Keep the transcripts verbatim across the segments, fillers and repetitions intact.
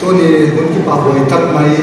Tuni hun kipahhuai tak mai,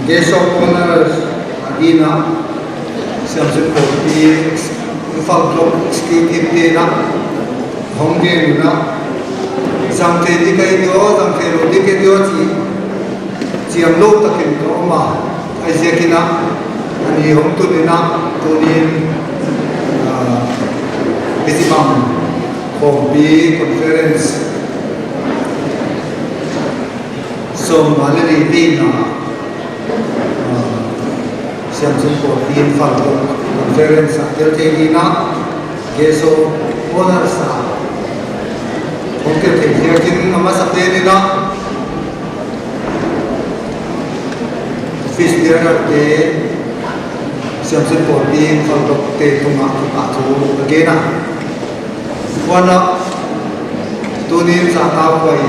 Guest of Honour a dingin Siamsin Pawlpi Imphal Block Executive te'n hong gen un, zang thei di ka hi diam, zang thei lou di ka hi diam chih chiamlou takin ka om a, huaiziakin a ni hong tun in, tuni'n, ah, hichibang khawmpi conference sawmnga leh li pen a, ah, Siamsin Pawlpi Imphal Block Conference a tel thei dingin, Guest of Honour a hong tel thei ziakin a masapen in, office bearer te, Siamsin Pawlpi Imphal Block te tungah kipahthu ka gen a. Huan, tuni'n zahtakhuai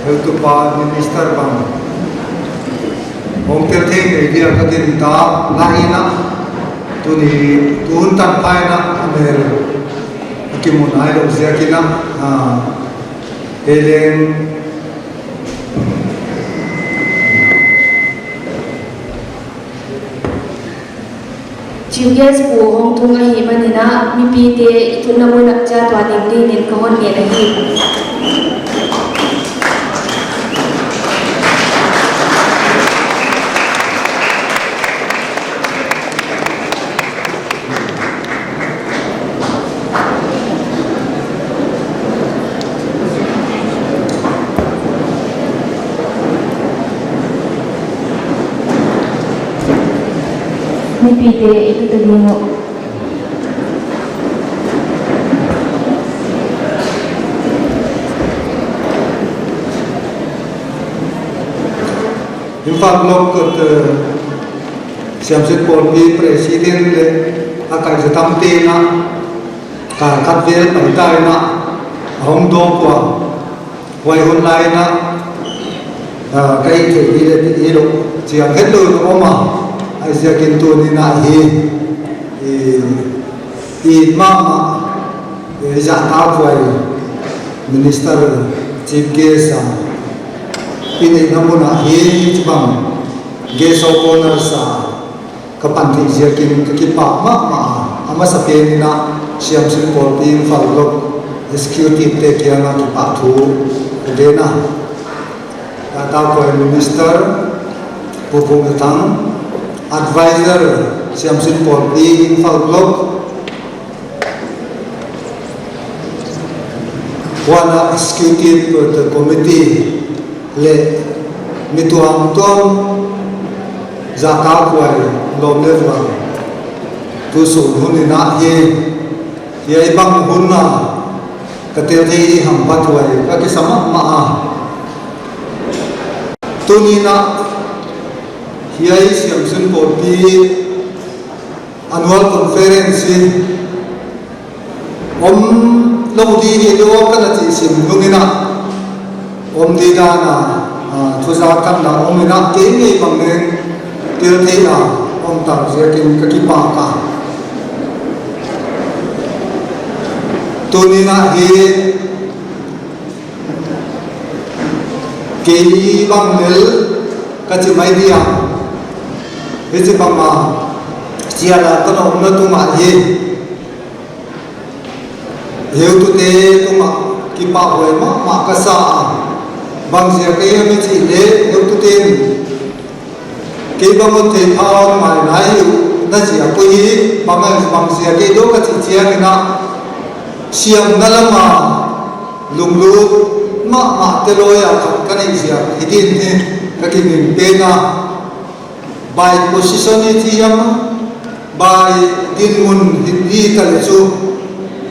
heutupa minister bang hong tel thei ngei dia ka gintak lai in, tuni tun tan pha in a mel kimu nailou ziakin, ah, hiai leng Chief Guest pu hong tung ahihmanin, mipite i tunna mun ah chiat ua ning dingin ka hon ngen ahi. Mipite i tute ding uh. Imphal Block Kot, eh, Siamsin Pawlpi President leh a kaizatamte'n, kal khat vel paita in a hong dawp ua, huai hun lai in, ah, ka hih theih di leh theih hilou chiang hetlou in ka om a, huaiziakin tuni'n hi, i, i mahmah, i zahtakhuai minister, chief guest a i neihna mun ah hichibang Guest of Honour a ka pan theih ziakin ka kipak mahmah a, a masapen in Siamsin Pawlpi Imphal Block Executive te kiangah kipahthu ka gen a. Zahtakhuai Minister Pu Phungzathang, Advisor Siamsin Pawlpi Imphal Block, huan a Executive Committee leh mi tuamtuam, zahtakhuai lawm leh vual, tusun hun in hi, hiai bang hun a ka tel thei hi hamphathuai ka kisa mahmah a. Tuni'n hiai Siamsin Pawlpi Annual Conference hi om lou di hi diam ka na chih sim nung in, om di dan a, ah, thuzak khat na om in, kei ngei bang leng tel theihna om tak ziakin ka kipak a. Tuni'n hi kei bang lel ka chi mai dia, hichibang a chial a ka na omna tungah hi heutute tungah kipahhuai mahmah ka sa a. Bangziak ahia i chih leh, heutute'n kei bang un theihpha hon ngai nai uh, na ziak uh hi, bang, bangziak ahi diam ka chih chiangin, siamna lam a lunglut mahmahte lawia khat ka neih ziak hi din hi ka kiging pen a. By position i chi hiam, by dinmun hi, hi ta leh chu,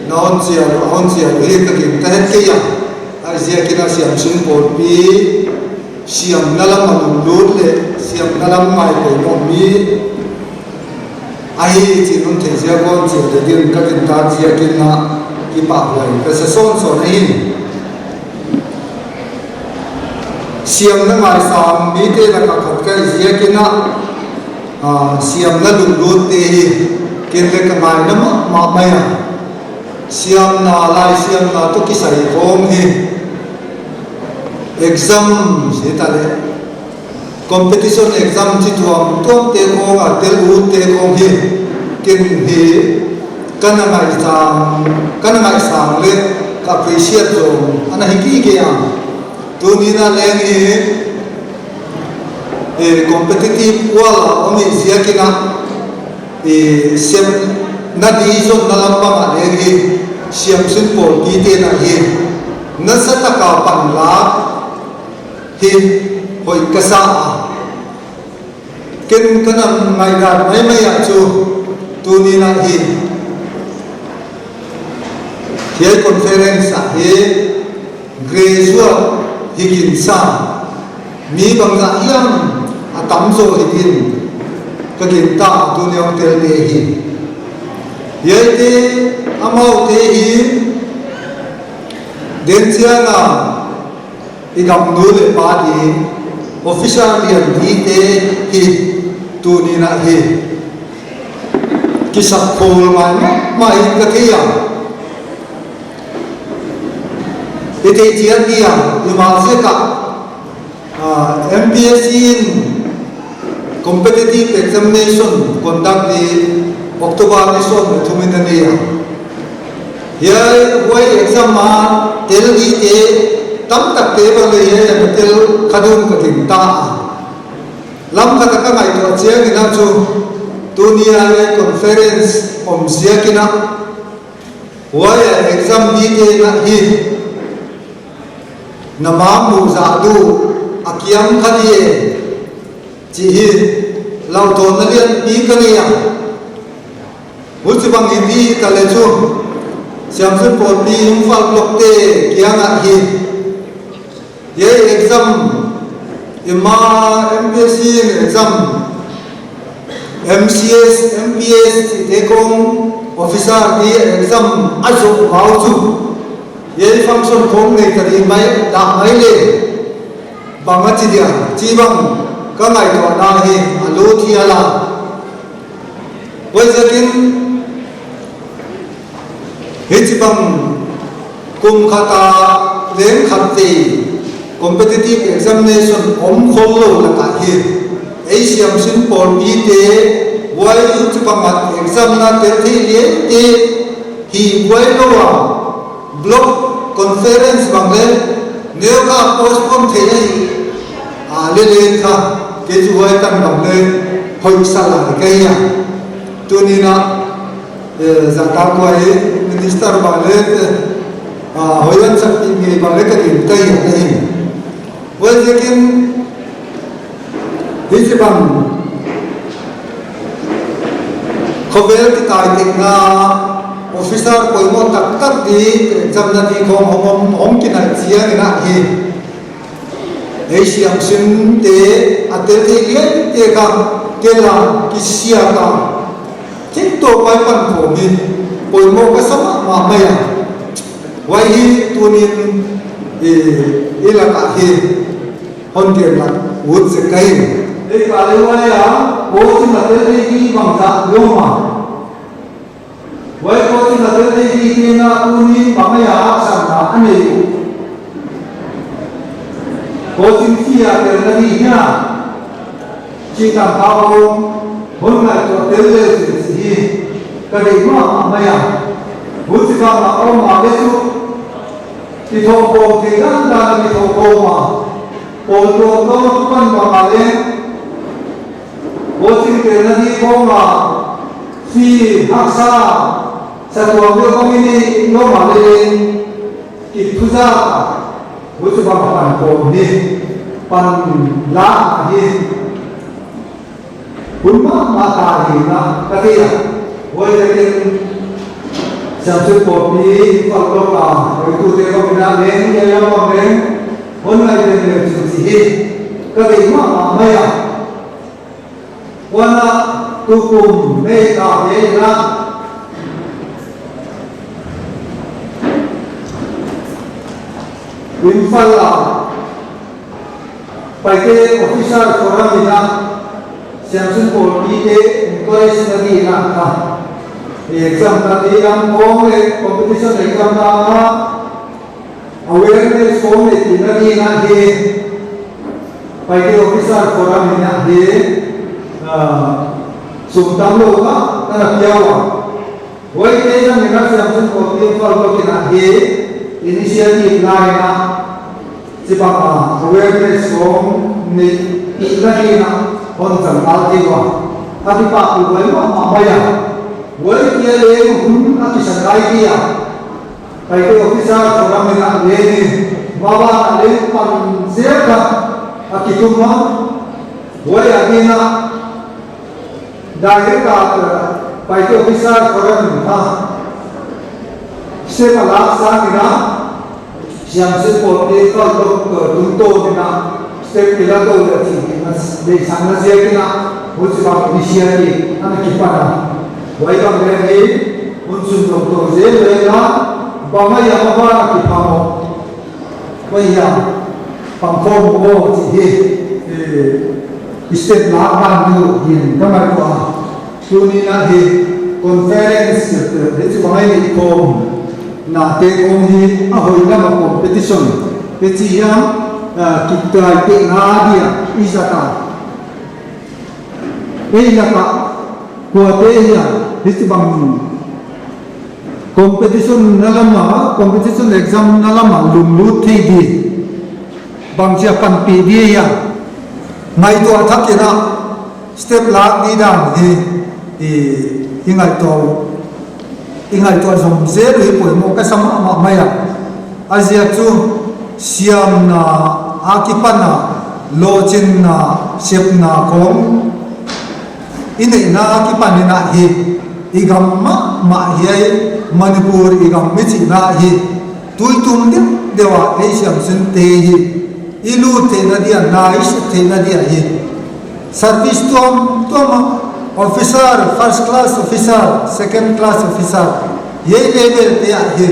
na hon chial uh, hon chial uh hi ka gingta het kei a. Huaiziakin Siamsin Pawlpi siamna lam a lunglut leh siamna lam ngai poimoh mi ahi chih non theih ziak un chial dingin ka gintak ziakin kipahhuai ka sa sawnsawn ahi. Siamna ngaisang mite lak a khat ka hih ziakin, ah, siamna lunglutte hi ken leng ka ngaina mahmah mai a. Siamna, laisiamna toh kisai khawng hi exam hi ta leh, competition exam chi tuamtuam te khawng a tel ut te khawng hi ken hi ka na ngaihsang, ka na ngaihsang leh ka appreciate zaw ana hi gige a. Tuni'n a leng hi, eh, competitive world a om i ziakin a, eh, siamna di zonna lam bang a leng hi, siamsin pawlpi te'n a hi, nasa taka panla hi hoih ka sa a. Ken ka na ngaihdan maimai ah chu tuni'n a hi, hiai conference a hi graduate hi ginsa mi bangzah hiam a tam zaw hi din ka ginta a, tuni a hong tel te hi. Hiaite amaute hi den chiang a i gam nu leh pa di, officer lian dite hi tuni'n a hi kisakkhol mahmah in ka thei a. I theih chiat dia, i ma ziak a, ah, M P S C in competitive examination conduct di October ni sawm leh thum in a nei a. Hiai, huai exam a tel dite tamtakte bang leh hiai a tel kha ding ka gingta a. Lam khat a ka ngaihtuah chiangin a chu, tuni a hiai conference om ziakin a, huai a exam dite'n a hi na mangmuh zah duh a kiam kha di e, chih hi lauthawmna lianpi ka nei a. Huchibang i hi ta leh chu, siamsin pawlpi Imphal block te kiang a hi, hiai exam, i ma M P S C exam, M C S, M P S chihte khawng, officer di exam a zoh vau chu, hiai function khawng nei ta di mai, dah mai leh bang a chi dia, chibang ka ngaihtuahna hi a lut hi a la. Huaiziakin hichibang kum khat a leng khat vei competitive examination om khollou lak a hi, ei siamsin pawlpite, huai huchibang a exam na tel thei liante hi buai lou a, block conference bang leh neu kha postpone thei ahi a leh leng kha, kei chu huai tan bang leh hoih sa lai ka hi a. Tuni'n a, eh, zahtakhuai minister bang leh, eh, ah, hoih an sak pi mi bang leh ka gingta hi a hi. Huaiziakin hichibang khovel kitaitekna officer poimoh taktak di, exam na di khawng hong, hong, hong kinai chiangin a hi, ei siamsinte a tel thei liante kha tel a kisiat a, thil toh pai pan khawm hi poimoh ka sa mahmah mai a. Huai hi tuni'n i, i lak a hi hon gen lak ut zek ka hi. Ei ka leh huai a, coaching a tel thei di bangzah lou mah. Huai coaching a tel thei dite'n a tuni'n bang a haksatna a nei uh. Coaching fee a telna di hia, chih tangkha khawng hon ngaihtuah tel leh chih hi ka deih mahmah mai a. Huchibang a om a leh chu, kithoh khawm thei dandan a kithoh khawm a, pawl tuamtuam a kipan bang a leh, coaching telna di khawng a fee haksa sa tuam deuh bang i nei lou mah leh leng, kithuzak a, huchibang a pan khawm hi, pan lak hi hun mahmah ta hi na ka thei a. Huaiziakin siamsin pawlpi Imphal block a hoihtute khawng in a leng, hiai a bang leng hon ngaihven leh chih hi ka deih mahmah mai a. Huan a, tukum May kha hiai in a Imphal a Paite Officer Forum in a siamsin pawlpite encourage na di in a kha, Exam na di lam kong le competition exam na awareness kong le ti na di na hi. Paite Officer Forum in a hi, ah, sum tamlou ka, ka na pia ua. Huaite zang in a Siamsin Pawl Team Fal toh in a hi, initiative la in a, chibang a awareness kong nei, i la in a, hon zang ngal thei ua. A kipak uh huai mahmah mai a. Huai kia le hun a kisan lai dia. Paite Officer Forum in a le ni, mawa a le pan zel ka, a kitum a. Huai a di na, Direct a, uh, Paite Officer Forum in a, step a lak sang in a, Siamsin Pawl Team Fal toh, uh, tungtawn in a, step kila toh le chih in a, lei sang na ziak in a, huchibang initiative ana kipan a. Huai bang le hi, hun sunzom toh zel le na, bang a ya ma ba na kipan o. Huai hiam, pangkhawm maw chih hi, eh, step lak dan tu hin ka ngaihtuah a. Tuni in a hi conference, eh, hichi bang a i neih khawm nate khawng hi a hoih lam a competition. Hichi hiam, eh, kitaitehna dia i zat a. Ei lak ah kuate hiam, hichi bang competition na lam ah, competition exam na lam ah lunglut thei di, bangchi a panpih di hiam, ngaihtuah thak in a step lak di dan hi, i, i ngaihtuah, i ngaihtuah zom zel uh hi poimoh ka sa mahmah mai a. A ziak chu siamna akipan a, lohchinna, sepna khawng i neihna akipan in a hi, i gam mahmah hiai Manipur i gam mi chihna hi, tuitum deuhdeuh a ei siamsinte hi i lut theihna dia, na i sep theihna dia hi service tuamtuam a, officer, first class officer, second class officer, hiai level te ah hi,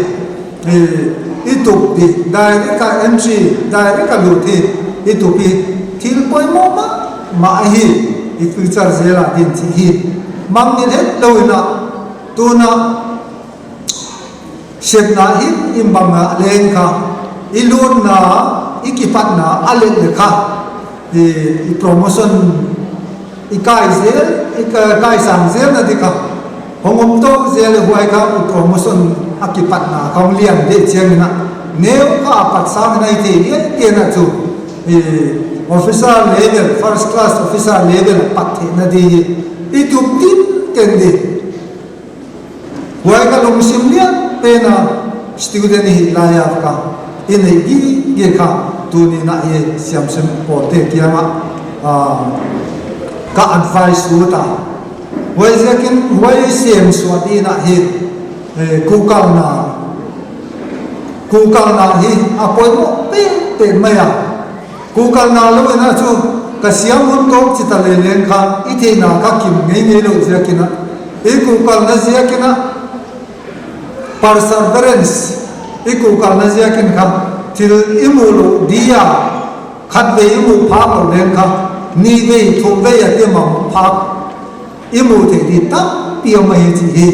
eh, i tup di, direct a entry, direct a lut hi i tup hi, thil poimoh mahmah hi, i future zel a din chih hi. Mangngilh hetlou in a, tun a sepna himhim bang a leng kha, i lutna, i kipatna a let leh kha, i, i promotion i kai zel, i ka-, kaisang zelna di kha, hong om tou zel leh huai kha i promotion a kipatna kha hong lian deuh chiang in a, neu kha a pat sang in a i thei lian lian a chu, i, officer level, first class officer level a pat theihna di hi i tup tinten di. Huai ka lungsim lian pen a student i hih lai a kha, i neih gige kha, tuni in a hi siamsin pawlte kiang a, ah, ka advice ut a. Huaiziakin huai sem suah di in a hi, eh, kuhkalna, kuhkalna hi a poimoh penpen mai a. Kuhkalna lou in a chu ka siam hun kawk chih ta leh leng kha, i theihna kha kim ngeingei lou ziak in a, i kuhkalna ziak in a, perseverance, i kuhkalna ziak in kha, thil i muh louh dia, khatvei i muh phak lou leng kha, nihvei, thumvei a te mah muh phak i muh theih di tampi om ahi chih hi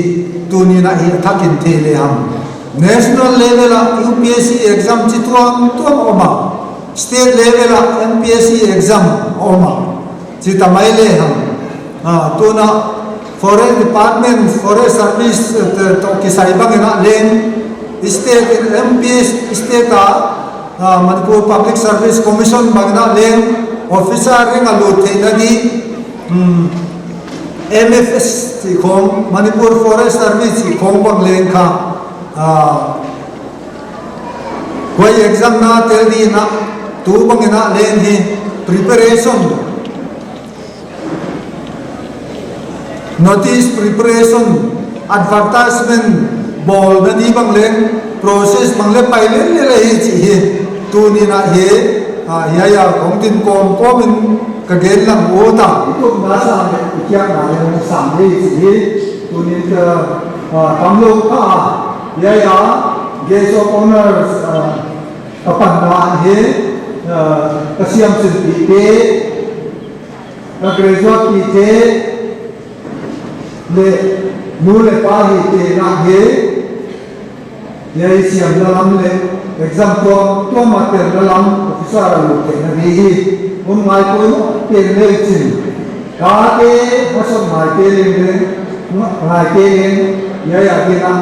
tuni in a hi a thak in thei lehang. National level a U P S C exam chi tuamtuam om a, state level a M P S C exam om a, chi ta mai lehang. Ah, tun a Forest Department, Forest Service, eh, toh kisai bang in a leng, state in M P S, state a, ah, Manipur Public Service Commission bang in a leng, officer rank a lut theihna di, hmm, M F S chih khawng, Manipur Forest Service chih khawng bang leng kha, ah, huai exam na tel di in a, tu bang in a leng hi preparation, notice preparation, advertisement bawlna di bang leng, process bang leng pai lellel ahi chih hi tuni in a hi, ah, hiai a kong tin kawmkawm in ka gen lang ut a. I tupna sang leh i kiakna leng sang hi chih hi tuni in ka, ah, tamlou kha, ah, hiai a guest of honors, ah, ka panna hi, ah, ka siamsinpihte, ka graduatepihte, leh nu leh pa hihte na hi, hiai siamna lam leh exam tuamtuam a telna lam officer a lut theihna di hi hun ngai poimoh pen le chin. Tate, hon sawm ngaite leng leng, ngaite leng, hiai a ding a,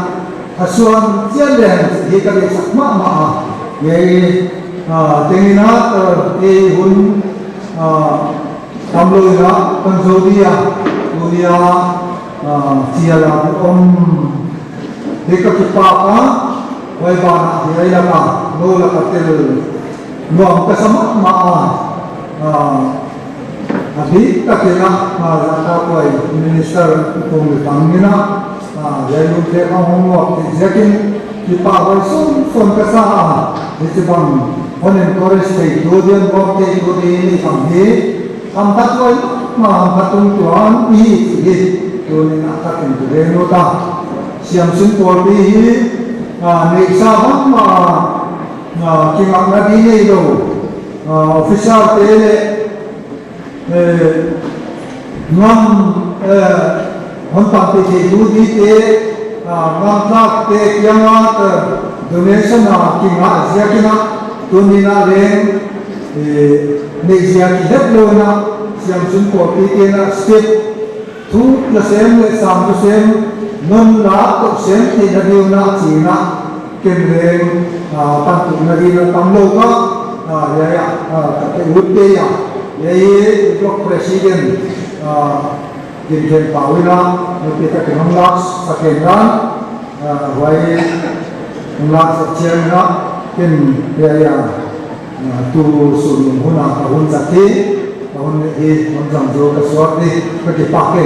a suan chian leng hi ka deihsak mahmah a. Hiai, ah, tengin a, eh, ei hun, ah, tamlou in a, kan zou dia, tuni a, ah, chia la om. Hi ka kipak a, huai banah hiai laka, nou laka tel nuam ka sa mahmah a, ah, a biktakin a, ah, Zahtakhuai minister kum leh tang in a, ah, hiai lungte ka hong ngawk theih ziakin, kipahhuai sunsun ka sa a, hichibang hon encourage theitu, hon ngawk theitu di ni bang hi, hamphathuai mahmah, hamphat tungtuang i hi chih hi, tuni in a ka ken tu ve nuam a. Siamsin pawlpi hi, ah, neihsa mahmah, ah, kingakna di neilou, ah, officer te leh, eh, ngam, eh, hon panpih theitu dite, ah, ngamtlakte kianga, eh, donation a kingah ziakin a, tuni in a leng, eh, neih ziak i het lou in a, siamsin pawlpi te'n a step thuk la sem leh sam tu sem, non la toh sem theihna di'n a chi in a, ken leng, ah, panpihna di in a tamlou ka, ah, hiai a, ah, ka te ut te a, hiai block president, ah, Gin Khen Pau in a, nupi tak in hon laksak ken dan, ah, huai hon laksak chiang in a, ken hiai a, ah, tu sun hun a ka hun zat hi, ka hun hi, hun zang zou ka suak di, ka kipak e.